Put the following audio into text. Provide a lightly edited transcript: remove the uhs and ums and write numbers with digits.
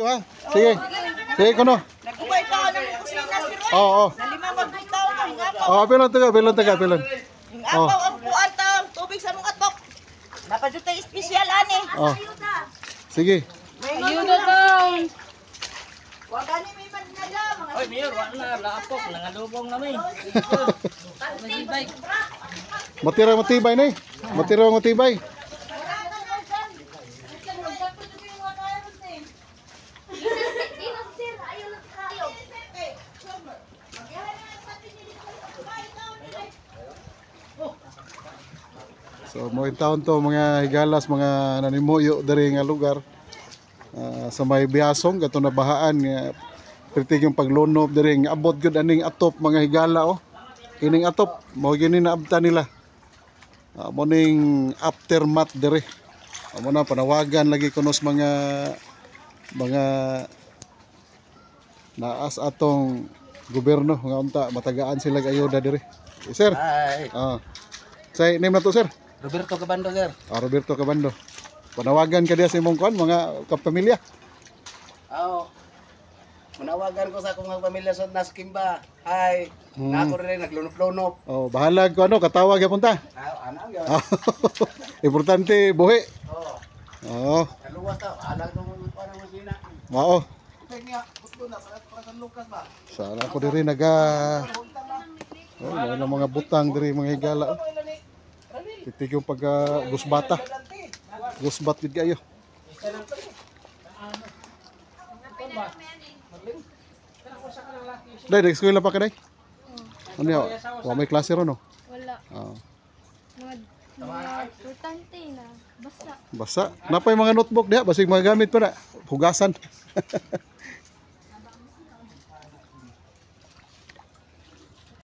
Ha? Sige. Sige kuno. Nagubay pa ng kusina si Roy. Oo. Nalima magbitaw ka hingapaw. Oh, pilon taga, pilon taga, pilon. Hingapaw ang kuan ta, tubig sa mong atok. Dapat jud tay espesyal ani. Oh. Sige. Ayuda daw. Wa gani may manala mga Oy, Mayor, wala na, laapok, nangalubong namin. Matira matibay na eh. Matira matibay. So mo taon to mga higalas, mga nanimuyo diri nga lugar. Ah, sa may Biasong kato na bahaan nga pertig yung paglunob diri nga abot gyud aning atop, mga higala, oh. Kining atop mao gyud ni naabtan nila. Ah, mo ning aftermath diri. Amo na panawagan lagi kuno sa mga naas atong gobyerno nga unta matagaan sila og ayuda diri. Eh, sir. Hi. Ah. Say name na to, sir. Roberto Cabando, sir. Ah, Roberto Cabando. Panawagan ka diya sa imong kuan, mga kapamilya. Oo. Manawagan ko sa akong mga pamilya sa Naskimba. Hi. Na ako rin naglunop-lunop. Oh, bahalag ko ano, katawag gyapon ta. Ah, ano yun? Importante buhi. Oo. Oo, Naluwas ta. Alang itong mga parang kusina. mao. Ipek niya, butlo na, para San Lucas ba? Sana ko diri naga. Oh, wala mga butang diri, mga higala, oh. Titig yung pagka gusbata. Gusbat gid kayo. Day, nag-eskwela pa ka, day? Ano yun? Wa may klase ron, no? Wala. Ah, Mga importante na. Basta. Basa. Napay mga notebook diha, basig mga gamit pa na. Hugasan.